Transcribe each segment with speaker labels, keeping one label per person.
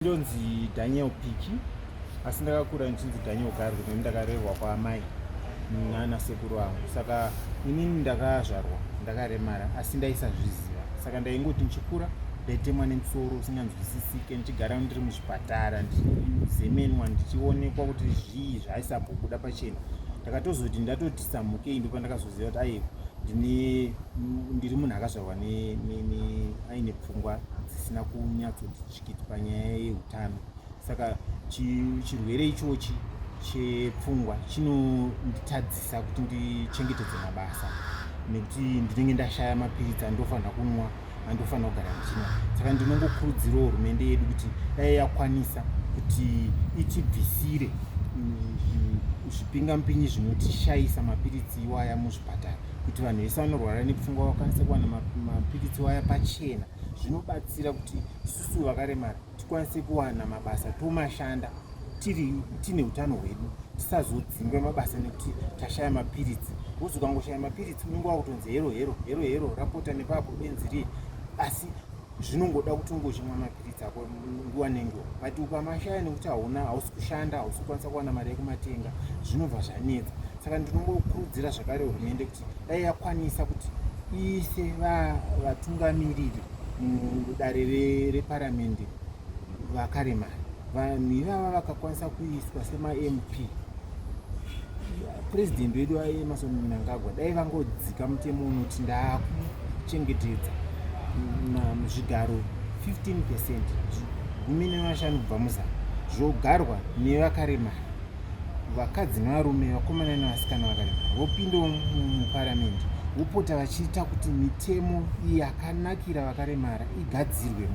Speaker 1: Ndonzi Daniel Piki, asi ndakakura ndichinzi Daniel Garwe nekuti ndakarerwa kwaamai nana sekuru vangu. Saka inini ndakazvarwa ndakaremara, asi ndaisazviziva. Saka ndaingoti ndichikura ndaitemwa nemusoro usinganzwisisike, ndichigara ndiri muzvipatara, ndichizemenwa, ndichionekwa kuti zvii zvaisambobuda pachena. Ndakatozoti ndatoti samukei ndopandakazoziva kuti aiwa, ndine ndiri munhu akazvarwa aine pfungwa dzisina kunyatsoti tsvikiti panyaya yeutano. Saka chirwere ichochi chepfungwa chinonditadzisa kuti ndichengetedze mabasa nekuti ndinenge ndashaya mapiritsi andofanira kunwa, andofanira kugara ndichinwa. Saka ndinongokurudzirawo hurumende yedu kuti dai yakwanisa kuti itibvisire zvipingamupinyi zvinotishayisa mapiritsi iwaya muzvipatara, kuti vanhu vese vanorwara nepfungwa vakwanise kuwana mapiritsi iwaya pachena. Zvinobatsira kuti isusu vakaremara tikwanise kuwana mabasa, tomashanda tiri tine utano hwedu, tisazodzingwe mabasa nekuti tashaya mapiritsi. Wozi ukangoshaya mapiritsi unenge wakutonzi hero hero hero hero, rapota nepapo benzi riye. Asi zvinongoda kuti unge uchimwa mapiritsi ako nguva nenguva, but ukamashaya nekuti hauna, hausi kushanda, hausi kukwanisa kuwana mari yekumatenga, zvinobva zvanetsa. Saka ndinongokurudzira zvakare hurumende kuti dai yakwanisa kuti iise vatungamiriri mudare reparamende vakaremara. Vanhu ivava vakakwanisa kuiswa semaMP, purezidendi wedu Emmerson Mnangagwa dai vangodzika mutemo unoti ndakuchengetedza zvigaro 15%, 15 kubva muzana, zvogarwa nevakaremara, vakadzi nevarume, vakomana nevasikana vakaremara, vopindawo muparamende, vopota vachiita kuti mitemo yakanakira vakaremara igadzirwe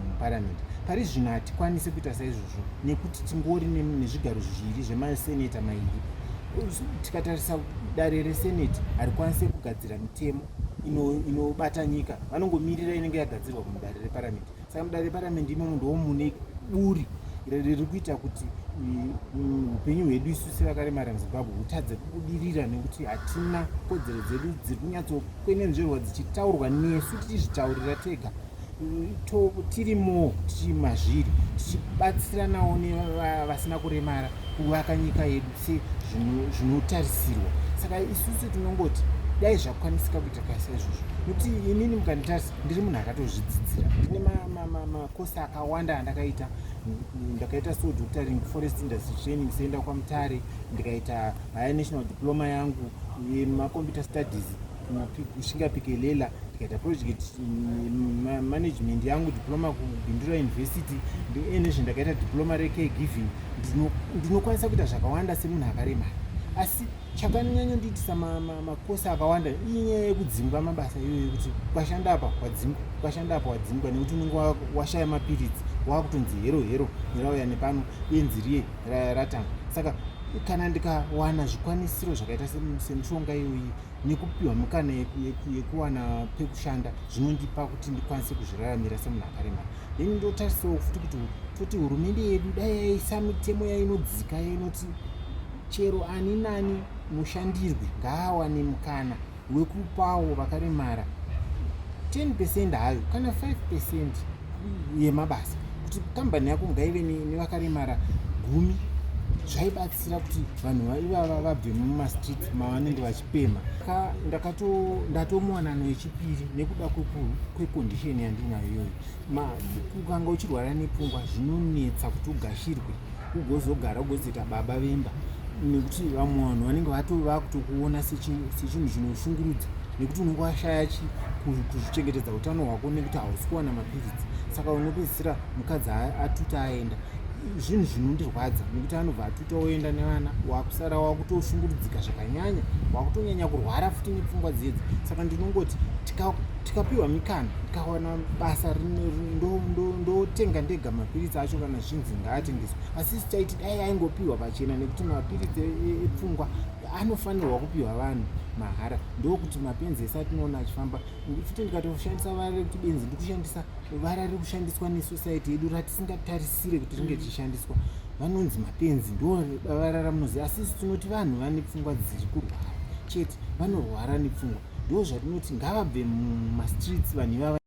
Speaker 1: muparamende. Pari zvino hatikwanisi kuita saizvozvo nekuti tingori nezvigaro zviviri zvemaseneta mairi. Tikatarisa dare reseneti harikwanisi kugadzira mitemo inobata nyika, vanongomirira inenge yagadzirwa mudare reparamende. Saka mudare reparamende imomo ndo mune buri riri kuita kuti upenyu hwedu isu sevakaremara muZimbabwe hutadze kubudirira, nekuti hatina kodzero dzedu dziri kunyatsokwenenzverwa dzichitaurwa nesu tichizvitaurira tega, tirimo tichimazviri, tichibatsiranawo nevasina kuremara kuvaka nyika yedu sezvinotarisirwa. Saka isusu tinongoti dai zvakwanisika kuita kasaizvozvo, nekuti inini mukanditarisa ndiri munhu akatozvidzidzira, ndine makosi akawanda andakaita. Ndakaita so doctoring, forest industry training center kwaMutare, ndikaita higher national diploma yangu yemacomputer studies kuShinga Pikelela, ndikaita project management yangu diploma kuBindura University, nezve ndakaita diploma recaregiving. Ndinokwanisa kuita zvakawanda semunhu akaremara, asi chakanyanyondiitisa makosi akawanda inyaya yekudzingwa mabasa iyoyo, yekuti ukashanda apa wadzingwa, ukashanda apa wadzingwa, nekuti unenge washaya mapiritsi, wakutonzi hero hero, rauya nepano benzi riye ratanga. Saka kana ndikawana zvikwanisiro zvakaita semishonga iyoyi nekupiwa mikana yekuwana pekushanda, zvinondipa kuti ndikwanise kuzviraramira semunhu akaremara. Then ndotarisawo futi kuti toti hurumende yedu dai yaisa mitemo yainodzika yainoti chero ani nani mushandirwi ngaawane mukana wekupawo vakaremara 10% hayo kana 5% yemabasa, kuti kambani yako ngaive nevakaremara 10. Zvaibatsira kuti vanhu ivava vabve mumastreets mavanenge vachipemha. Ndatomuwanano yechipiri nekuda kwecondition yandinayo iyoyo. Ukanga uchirwara nepfungwa zvinonetsa kuti ugashirwe, ugozogara, ugozoita baba vemba, nekuti vamwe vanhu vanenge vakutokuona sechinhu chinoshungurudza, nekuti unenge washaya kuzvichengetedza utano hwako nekuti hausi kuwana mapiritsi. Saka unopedzisira mukadzi atuta aenda. Zvinhu zvinondirwadza nekuti anobva atuta oenda nevana, wakusara wakutoshungurudzika zvakanyanya, wakutonyanya kurwara futi nepfungwa dzedzi. Saka ndinongoti tikapiwa mikana, ndikawana basa, ndotenga ndega mapiritsi acho kana zvinzi ngaatengeswe. Asi isu taiti dai aingopiwa pachena, nekuti mapiritsi epfungwa anofanirwa kupiwa vanhu mahara, ndokuti mapenzi ese atinoona achifamba. Futi ndikatoshandisa vara rekuti benzi, ndikushandisa vara riri kushandiswa nesociety yedu ratisingatarisire kuti ringe richishandiswa. Vanonzi mapenzi ndo vara ramunoziva, asi isu tinoti vanhu vane pfungwa dziri kurwara chete, vanorwara nepfungwa, ndo zvatinoti ngavabve mumastreets vanhu ivava.